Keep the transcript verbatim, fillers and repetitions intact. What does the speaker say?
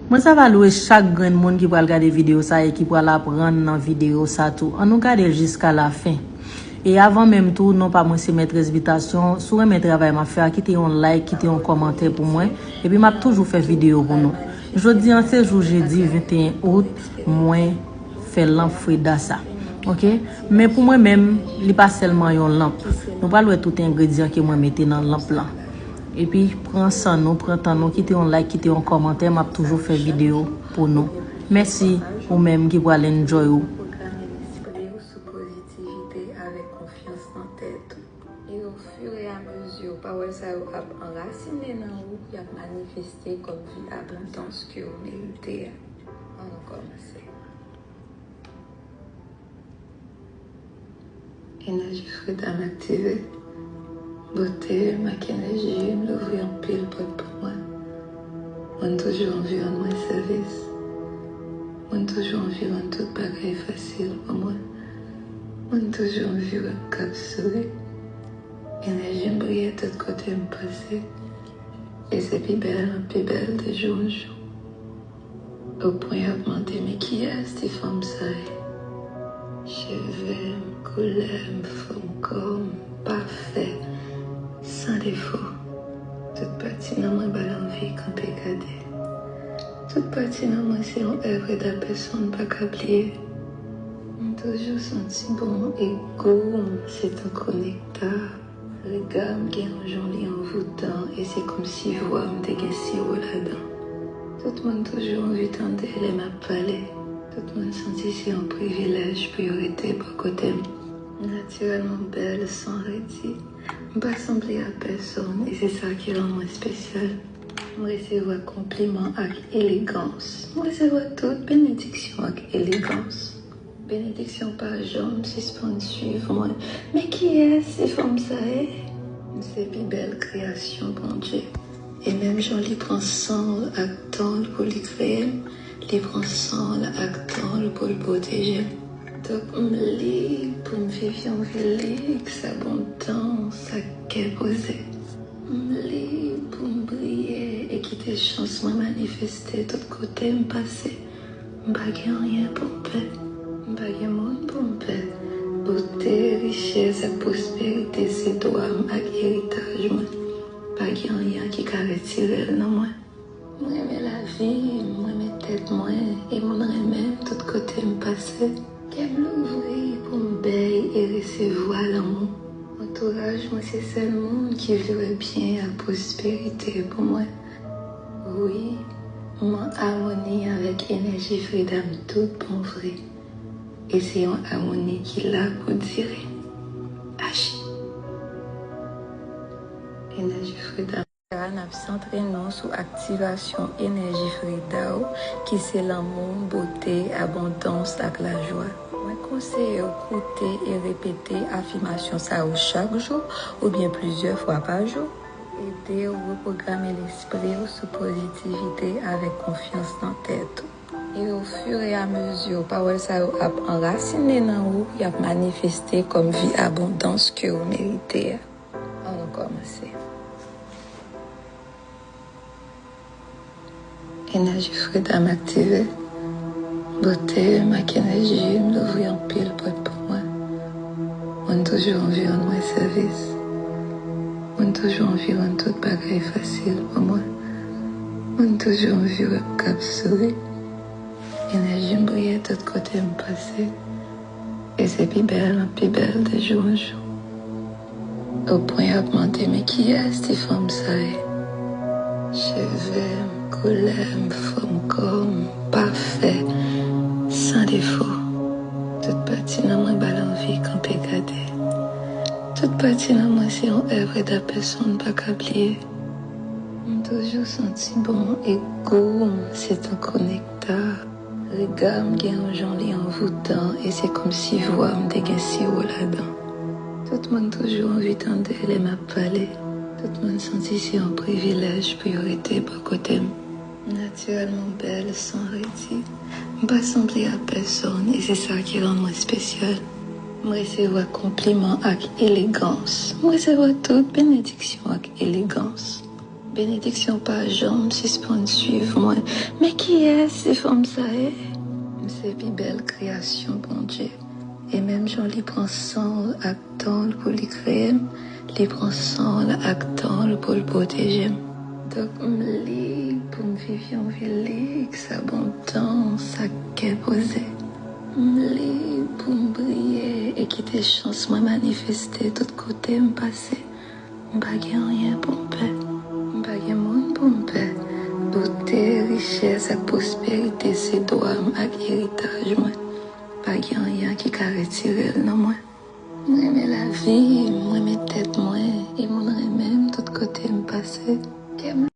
Mwen sa va lwe chak grenn moun ki pral gade videyo sa e ki pral aprann nan videyo sa tou. Ann nou gade l jiska lafen. E avan menm tou, non pa mwen se Mètrès Bitasyon. Si w renmen travay m ap fè a, kite yon like, kite yon kòmantè pou mwen. Epi m ap toujou fè videyo pou nou. Jodi an se jou jedi venteyen out, mwen fè lanp Freda sa. Oke? Men pou mwen menm, li pa sèlman yon lanp. Nou pral wè tout engredyan ke mwen mete nan lanp lan. Epi pran san nou, pran tan nou, kite yon like, kite yon kòmantè, m ap toujou fè videyo pou nou. Mèsi ou menm ki pral enjoy ou. Pwograme lespri w sou pozitivite avèk konfyans nan tèt ou. E ofireamezi, pawòl sa yo ap anrasinen nan ou, y ap manifeste kòm vi abondans ke w merite a. Ann nou kòmanse. Enèji Freda m aktive. Bote m ak enèji m louvri anpil pòt pou mwen. Mwen toujou anvi rann mwen sèvis. Mwen toujou anvi rann tout bagay fasil pou mwen. Mwen toujou anvi wè m k ap souri. Enèji m briye tout kote m pase. E se pi bèl, pi bèl de jou an jou. Opwen y ap mande, men kiyès ti fanm sa ye? Cheve m, koulè m, fòm kò m, pafè, san defo. Tout pati nan mwen ba l anvi kanpe gade. Tout pati nan mwen se yon èvre dapèsonn pa ka bliye. M toujou santi bon e gou m se tankou nekta. Rega m gen yon jan li anvoutan e se kòmsi vwa m te gen siwo ladan. Tout moun toujou anvi tande lè m ap pale. Tout moun santi se yon privilèj pou yo rete bò kote m. M natirèlman bèl san redi. M pa sanble a pèsonn e se sa ki rann mwen espesyal. M resevwa konpliman ak elegans. M resevwa tout benediksyon ak elegans. Benediksyon pa janm sispann swiv mwen. Men kiyès se fanm sa ye? M se pi bèl kreyasyon Bondye. E menm jan li pran san l ak tan l pou li kreye m, li pran san l ak tan l pou l pwoteje m. Donk, m lib pou m viv yon vi liks, abondan, ak kè poze. M lib pou m briye e kite chans mwen manifeste tout kote m pase. M pa gen anyen pou m pè. M pa gen moun pou m pè. Bote, richès ak pwosperite se dwa m ak eritaj mwen. Pa gen anyen ki ka retire l nan mwen. M renmen lavi, m renmen tèt mwen, e moun renmen m tout kote m pase. Kè m louvri pou m bay e resevwa lanmou. Antouraj mwen se sèl moun ki vle wè byen ak pwosperite pou mwen. Wi, m an amoni avèk enèji Freda m tout bon vre. E se yon amoni ki la pou dire. Achi! Enèji Freda. N ap santre nou sou aktivasyon enèji Freda w, ki se lanmou, bote, abondans ak lajwa. Mwen konseye w koute e repete afimasyon sa yo chak jou oubyen plizyè fwa pa jou. Ede w repwograme lespri w sou pozitivite avèk konfyans nan tèt ou. E ofireamezi, pawòl sa yo ap anrasinen nan ou, y ap manifeste kòm vi abondans ke w merite a. Ann nou kòmanse. Enèji Freda m aktive. Bote m ak enèji m louvri anpil pòt pou mwen. Mwen toujou anvi rann mwen sèvis. Mwen toujou anvi rann tout bagay fasil pou mwen. Mwen toujou anvi wè m k ap souri. Enèji m briye tout kote m pase. E se pi bèl, pi bèl de jou an jou. Opwen y ap mande, men kiyès ti fanm sa ye? Cheve m, koulè m, fòm kò m, pafè, san defo. Tout pati nan mwen ba l anvi kanpe gade. Tout pati nan mwen se yon èvre dapèsonn pa ka bliye. M toujou santi bon e gou m se tankou nekta. Rega m gen yon jan li anvoutan e se kòmsi vwa m te gen siwo ladan. Tout moun toujou anvi tande lè m ap pale. Tout moun santi se yon privilèj pou yo rete bò kote m. M natirèlman bèl san redi. M pa sanble a pèsonn e se sa ki rann mwen espesyal. M resevwa konpliman ak elegans. M resevwa tout benediksyon ak elegans. Benediksyon pa janm sispann swiv mwen. Men kiyès se fanm sa ye? M se pi bèl kreyasyon Bondye. E menm jan li pran san l ak tan l pou li kreye m, li pran san l ak tan l pou l pwoteje m. Donk, m lib pou m viv yon vi liks, abondans ak kè poze. M lib pou m briye e kite chans mwen manifeste tout kote m pase. M pa gen anyen pou m pè. M pa gen moun pou m pè. Bote, richès ak pwosperite se dwa m ak eritaj mwen. Pa gen anyen ki ka retire l nan mwen. M renmen lavi, m renmen tèt mwen, e moun renmen m tout kote m pase. Kè m